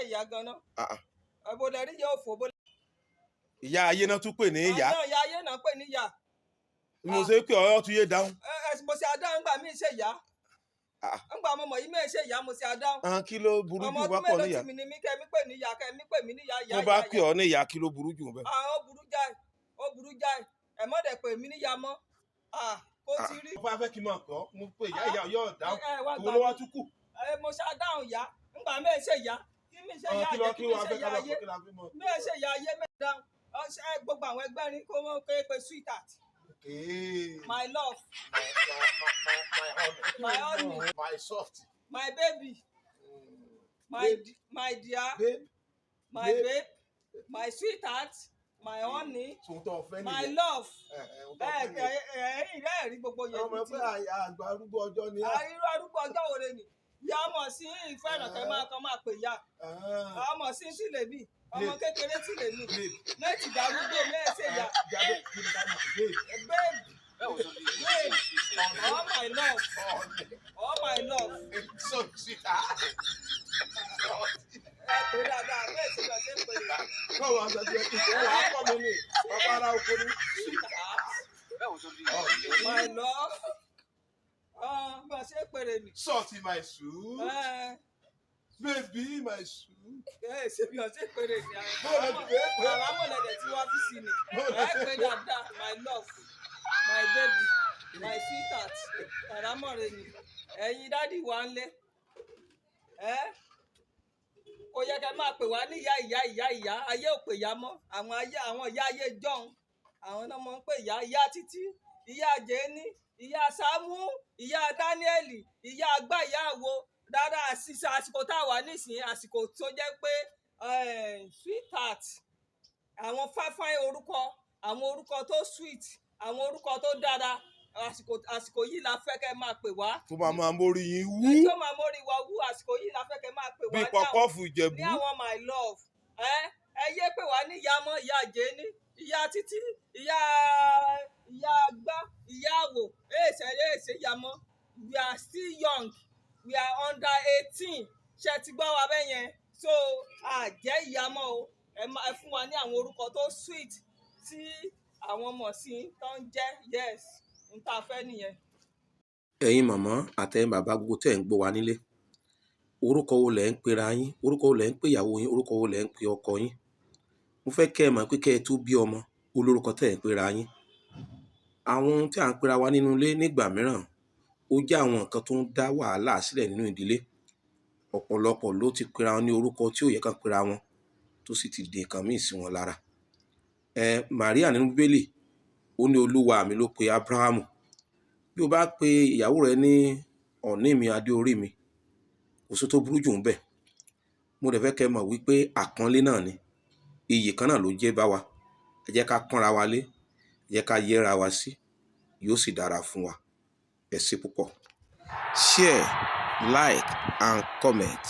ìyá ganan. Ah, ah. Ẹ̀bùn lẹ́rí yóò fò bó. Ìyá ayé náà tún pè ní ìyá. Àwọn ìyá ayé náà pè ní ìyá. Bí mo ṣe pé ọ̀rọ̀ tún yé dáhùn. Ẹ ẹ, mo ṣe adáhùn gbà mí ṣe ìyá. Ah. Ńgbà mo mọ̀ yìí mẹ́ ṣe ìyá, mo ṣe adáhùn. Ah, kí ló burú Ọmọ jù ọdún wá pọ̀ mélòó níyà? tí mi ni mí kẹ́ mi pè ní ìyá, kẹ́ mi pè mí ní ìyá, ìyá, Tó bá ìyá, pè ìyá. ọ́ ní ìyá, kí ló burú jù bẹ́ẹ̀? Ah, ó burú jáì, ó burú jáì. Ẹ mọ́ dẹ̀ pè mí níyà mọ́. Ah, kó ti rí. Mo bá fẹ́ kí n máa kọ́ mo pé ìyá, ìyá yóò dáhùn. Ẹ wá Òun gbà ló wá mí. tún kù. Ẹ mo ṣe adáhùn ìyá. Ńgbà mẹ́ ṣe ìyá. Kí mi ṣe ìyá Kí ló àjẹ́, kí kí mi wàá ṣe fẹ́ ìyá ká lọ ayé. kí la fi mọ̀? Mẹ́ ṣe ìyá ayé mẹ́ dáhùn. Ọ, ṣe gbogbo àwọn ẹgbẹ́ rin kó wọ́n pé sweetheart, my love, My my honey, my soft. My baby, my Babe. My dear, Babe. my Babe. babe, my sweetheart, my honey, Tòun tó fẹ́ my nìyẹn. love. Ẹ ẹ, ohun tó Ẹ fẹ́ nìyẹn. ẹ ẹ̀yin rẹ̀ rí gbogbo yẹn. Ọmọ pé àgbà arúgbó ọjọ́ ni á. Irú arúgbó ọjọ́ wo ni ìyá ọmọ sí ìfẹ́ràn kẹ́ máa kan máa pè ya? Ah, Ọmọ sí sí lèmi, ọmọ Babe. kékeré sí lèmi. Babe. Méjì darúgbó mẹ́ẹ̀ẹ́sẹ̀ ya. Jáde, kí ni ká mọ̀? Babe. Babe, babe, all my love, all my love. So sweetheart. Ẹ pè dáadáa, bẹ́ẹ̀ sì lọ sí pè é. Báwo a ṣe ti ẹ kí wọ́n á kọ́ mi ní bàbá ara oko ní. Sweetheart, my love, bá a ṣe pèrè nì. Salty my soup. Ẹ Baby my soup. ẹ ṣe bí wọ́n ṣe pèrè nì. Báwo ló ti pè é? Àràmọ̀lẹ̀dẹ̀ tí wọ́n fi sí ni. Báwo ló Ẹ ti pè pè é? dáadáa, my love, my baby, my sweetheart, àràmọ̀rẹ̀ ni. Ẹ̀yin daddy wa ń lé. Ẹ kò yẹ kẹ́ máa pè wá ní ìyá, ìyá, ìyá, ìyá. Ayé ò pè yá mọ́. Àwọn ayé, àwọn ìyá ayé jọ̀hún, àwọn náà máa ń pè ìyá, ìyá Títí, ìyá Jẹ́ní, ìyá Sámú, ìyá Dáníẹ́lì, ìyá àgbà, ìyá àwo. Rárá, àṣìṣe àsìkò tá a wà nísìnyí, àsìkò tó jẹ́ pé sweetheart, àwọn fáfáì orúkọ, àwọn orúkọ tó sweet, àwọn orúkọ tó dára, àsìkò yìí la fẹ́ kẹ́ máa pè wá. Tó máa máa mórí yín wú. Ẹ tó máa mórí wa wú, àsìkò yìí la fẹ́ kẹ́ máa pè wá bí ní àwọn pọpọ́ọ̀fù Ìjẹ̀bú. Ní àwọn my love. Ẹ yé pè wá ní ìyá mọ́, ìyá Jẹ́ní, ìyá Títí, ìyá àgbá, ìyá àwò. Èsè èsè ìyá mọ́. We are still young, we are under 18. Ṣe ti gbọ́ wa bẹ́ẹ̀ yẹn? So àjẹ́ ìyá mọ́ o. Ẹ máa ẹ fún wa ní àwọn orúkọ tó sweet tí àwọn ọmọ sí tó ń jẹ́. Yes, n ta fẹ́ nìyẹn. Ẹ̀yin màmá àtẹ̀yin bàbá gbogbo tẹ̀ ń gbọ́ wa nílé, orúkọ wo lẹ̀ ń pera yín? Orúkọ wo lẹ̀ ń pe ìyàwó yín? Orúkọ wo lẹ̀ ń pe ọkọ yín? Mo fẹ́ kẹ́ ẹ mọ̀ pé kẹ́ ẹ tó bí ọmọ, ó lórúkọ tẹ̀ ń pera yín. Àwọn ohun tí à ń pera wa nínú ilé nígbà mìíràn, ó jẹ́ àwọn nǹkan tó ń dá wàhálà sílẹ̀ nínú ìdílé. Ọ̀pọ̀lọpọ̀ ló ti pera wọn ní orúkọ tí ò yẹ kán pera wọn, tó sì ti di nǹkan míì sí wọn lára. Ẹ Màríà nínú Bíbélì, ó ní Olúwa mi ló pe Ábúráhámù. Bí o bá pe ìyàwó rẹ ní ọ̀ní mi, adé orí mi, kò sí tó burú jù ń bẹ̀. Mo dẹ̀ fẹ́ kẹ́ ẹ mọ̀ wípé àpọ́nlé náà ni, iyì kan náà ló jẹ́ bá wa. Ẹ jẹ́ ká pọ́nra wa lé, ẹ jẹ́ ká yẹ́ra wa sí, yóò sì dára fún wa. Ẹ ṣé púpọ̀. Share, like and comment.